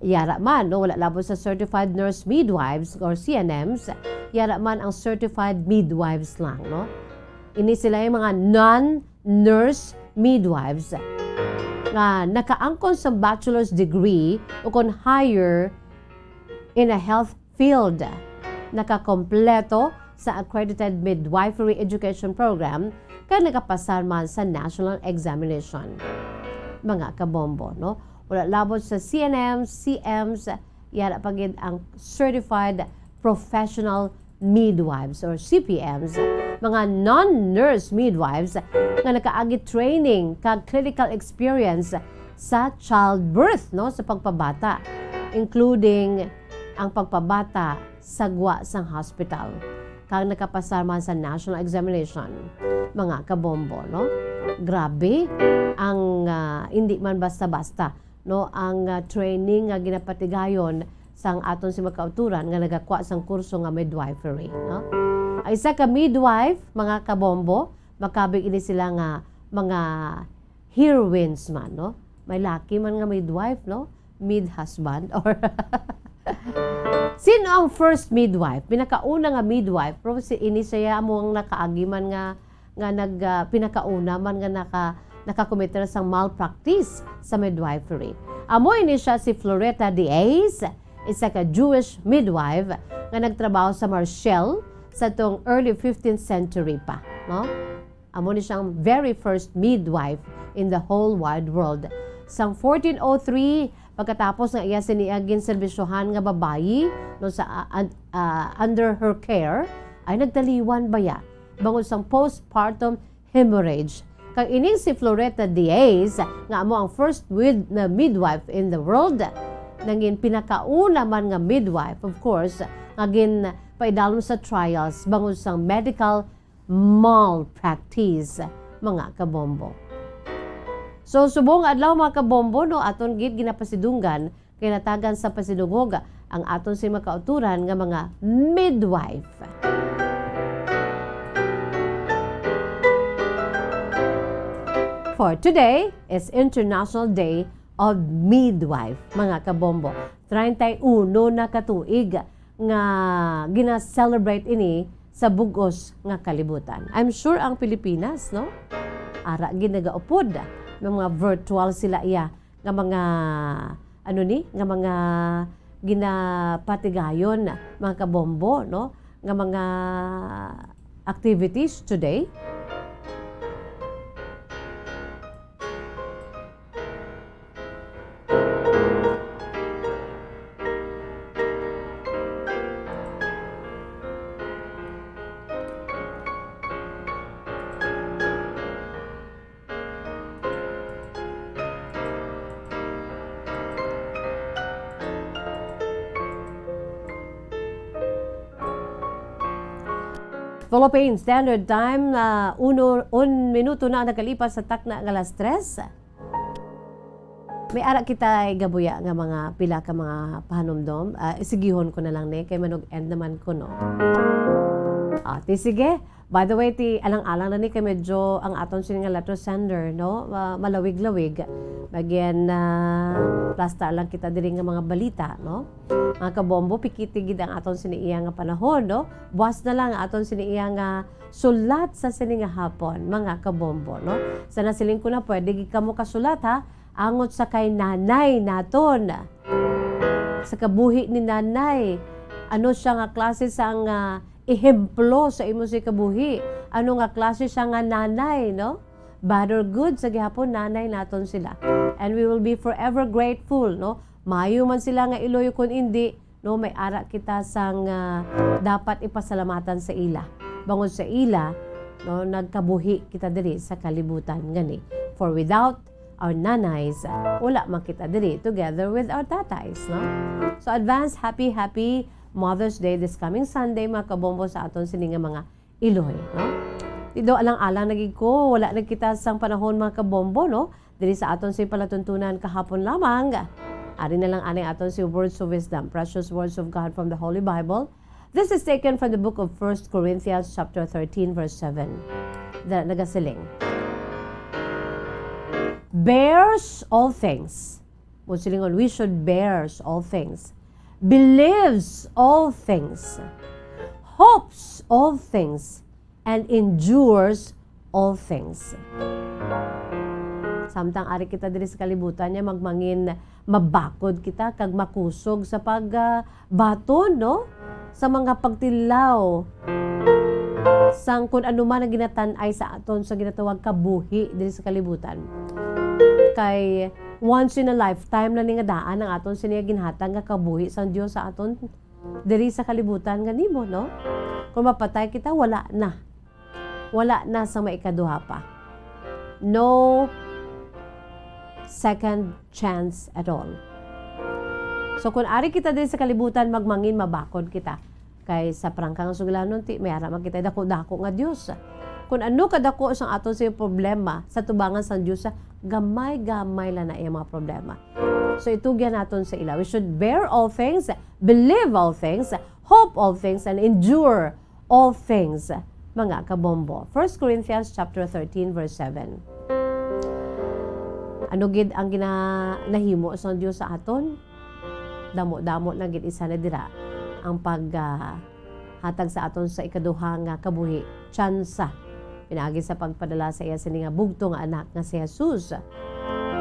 Yara man, no, wala labot sa certified nurse midwives or C N Ms, yara man ang certified midwives lang, no. Ini sila yung mga non-nurse midwives nga nakaangkon sa bachelor's degree o kon higher in a health field, nakakompleto sa accredited midwifery education program, kag nakapasar man sa national examination. Mga kabombo, no? Wala labot sa C N Ms, C Ms, yara pa gid ang certified professional midwives or C P Ms mga non-nurse midwives nga nakaagi training kag clinical experience sa childbirth, no, sa pagpabata, including ang pagpabata sa gwa sang hospital, kag nakapasar man sa national examination, mga kabombo, no? Grabe ang, ah, hindi man basta-basta, no, ang, ah, training nga ginapatigayon sang aton si mga kauturan nga nagakwa sang kurso nga midwifery, no? Ang isa ka midwife, mga kabombo, makabig ini sila nga mga heroines man, no? May laki man nga midwife, no? Mid-husband or Sino ang first midwife? Pinakauna nga midwife, pero si ini siya amo ang nakaagi man nga, nga nag, ah, pinakauna man nga naka, nakakomiter sang malpractice sa midwifery. Amo ini siya si Floretta Diaz, isa ka Jewish midwife nga nagtrabaho sa Marshall sa tong early fifteenth century pa, no? Amo ni siyang very first midwife in the whole wide world. Sang fourteen oh three, pagkatapos nga iya sini ang ginserbisyohan nga babayi, no, sa, ah, un-, ah, under her care, ay nagtaliwan baya bangod sang postpartum hemorrhage. Kag ining si Floretta Diaz, nga amo ang first wid-, na midwife in the world, nangin pinakauna man nga midwife, of course, nga ginpaidalom sa trials bangod sang medical malpractice, mga kabombo. So, subong nga adlaw, mga kabombo, no, aton gid ginapasidunggan kay natagan sa pasidungog ang aton si mga kauturan nga mga midwife. For today is International Day of Midwife, mga kabombo. Treinta y uno na ka tuig nga gina-celebrate ini sa bug-os nga kalibutan. I'm sure ang Pilipinas, no? Ara gid nagaupod, may mga virtual sila iya nga mga, ano ni, nga mga ginapatigayon, mga kabombo, no? Nga mga activities today. Philippine Standard Time, ah, uno, un minuto na ang nakalipas sa takna nga alas tres. May ara kita gabuya nga mga pila ka mga pahanumdom. Ah, isigihon ko na lang ni, kay manug-end naman ko, no? Ah, ti sige. By the way, ti alang-alang na ni kay medyo ang aton sini nga letter sender, no? Ah, malawig-lawig. Again, ah, plasta lang kita diri nga mga balita, no? Mga kabombo, pikiti gid ang aton sini iya nga panahon, no? Buwas na lang aton sini iya nga sulat sa sini nga hapon, mga kabombo, no? Sa nasiling ko na, pwede gid kamo kasulat, ha? Angot sa kay nanay naton. Sa kabuhi ni nanay, ano siya nga klase sang, ah, ehemplo sa imo si kabuhi? Ano nga klase siya nga nanay, no? Bad or good, sa gihapon, nanay naton sila. And we will be forever grateful, no? Mayo man sila nga iloy kon indi, no, may ara kita sang, ah, dapat ipasalamatan sa ila. Bangod sa ila, no, nagkabuhi kita diri sa kalibutan nga ni. For without our nanays, wala man kita diri together with our tatays, no? So, advance happy, happy Mother's Day this coming Sunday, mga kabombo, sa aton sini nga mga iloy, no? Ti daw alang-alang na gid ko, wala na kita sang panahon, mga kabombo, no? Diri sa aton sing palatuntunan kahapon lamang. Ari na lang anay aton si words of wisdom, precious words of God from the Holy Bible. This is taken from the book of First Corinthians chapter thirteen, verse seven. Dira nagasiling, "Bears all things." Mo silingon, we should bears all things, believes all things, hopes all things, and endures all things. Samtang ari kita diri sa kalibutan niya, magmangin mabakod kita kag makusog sa pag, ah, baton, no? Sa mga pagtilaw sang kun ano man ang ginatan-ay sa aton sa ginatawag kabuhi diri sa kalibutan. Kay once in a lifetime na ni nga daan ang aton sini nga ginhatag nga kabuhi sang Dios sa aton diri sa kalibutan nga nimo, no? Kung mapatay kita, wala na. Wala na sa maikaduha pa. No second chance at all. So, kung ari kita din sa kalibutan, magmangin, mabakod kita. Kay sa prangka nga sugilanon, ti, may ara man kita dako-dako nga Dios. Kung ano kadako sang aton sa problema, sa tubangan sang Dios, gamay-gamay lang na iyang mga problema. So, itugyan naton sa ila. We should bear all things, believe all things, hope all things, and endure all things, mga kabombo. First Corinthians chapter thirteen, verse seven. Ano gid ang gina-, nahimo sang Dios sa aton? Damo-damo na gid isa na dira ang pag, ah, hatag sa aton sa ikaduha nga kabuhi, tsansa, pinaagi sa pagpadala sa iya sini nga bugto nga anak nga si Jesus,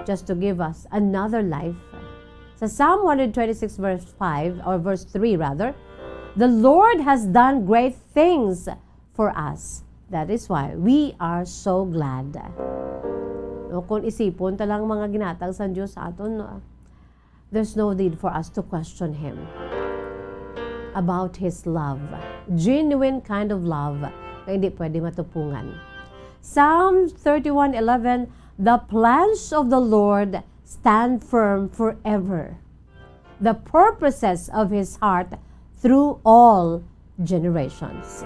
just to give us another life. Sa Psalm one hundred twenty-six, verse five, or verse three rather, "The Lord has done great things for us. That is why we are so glad." No, kung isipon ta lang mga ginhatag sang Dios sa aton, no, there's no need for us to question Him about His love. Genuine kind of love nga hindi pwede matupungan. Psalm thirty-one eleven, "The plans of the Lord stand firm forever, the purposes of His heart through all generations."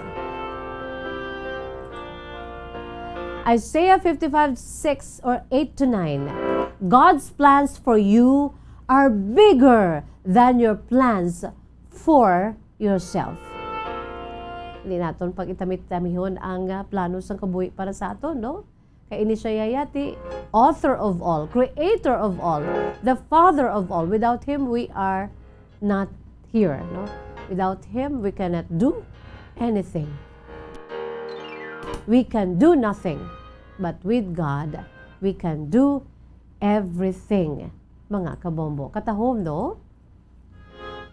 Isaiah fifty-five six or eight to nine, "God's plans for you are bigger than your plans for yourself." Hindi naton pag-itamit-tamihon ang, ah, plano sang kabuhi para sa aton, no? Kay ini siya yaya ti author of all, creator of all, the father of all. Without him, we are not here, no? Without him, we cannot do anything. We can do nothing, but with God, we can do everything, mga kabombo. Katahom, no?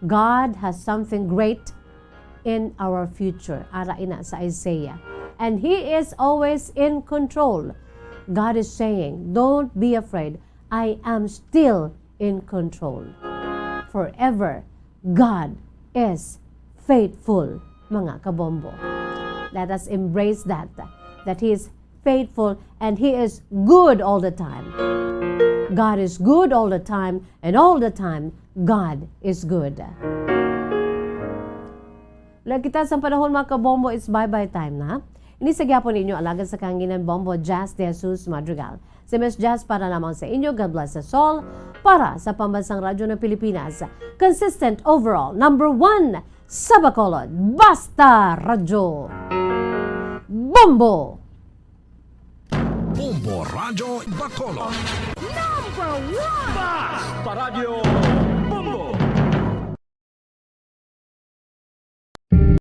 God has something great in our future. Ara ina sa Isaiah. And He is always in control. God is saying, "Don't be afraid. I am still in control." Forever, God is faithful, mga kabombo. Let us embrace that, that He is faithful and He is good all the time. God is good all the time, and all the time, God is good. Lagi kita sa panahon, mga kabombo, it's bye-bye time na. Ini sa gyapon ninyo, alagad sa kahanginan, Bombo Jazz De Jesus Madrigal. Si Miss Jazz para lamang sa inyo. God bless us all. Para sa Pambansang Radyo ng Pilipinas, consistent overall, number one sa Bacolod. Basta Radyo. Bombo! Bombo Radyo Bacolod. Number one! Basta Radyo!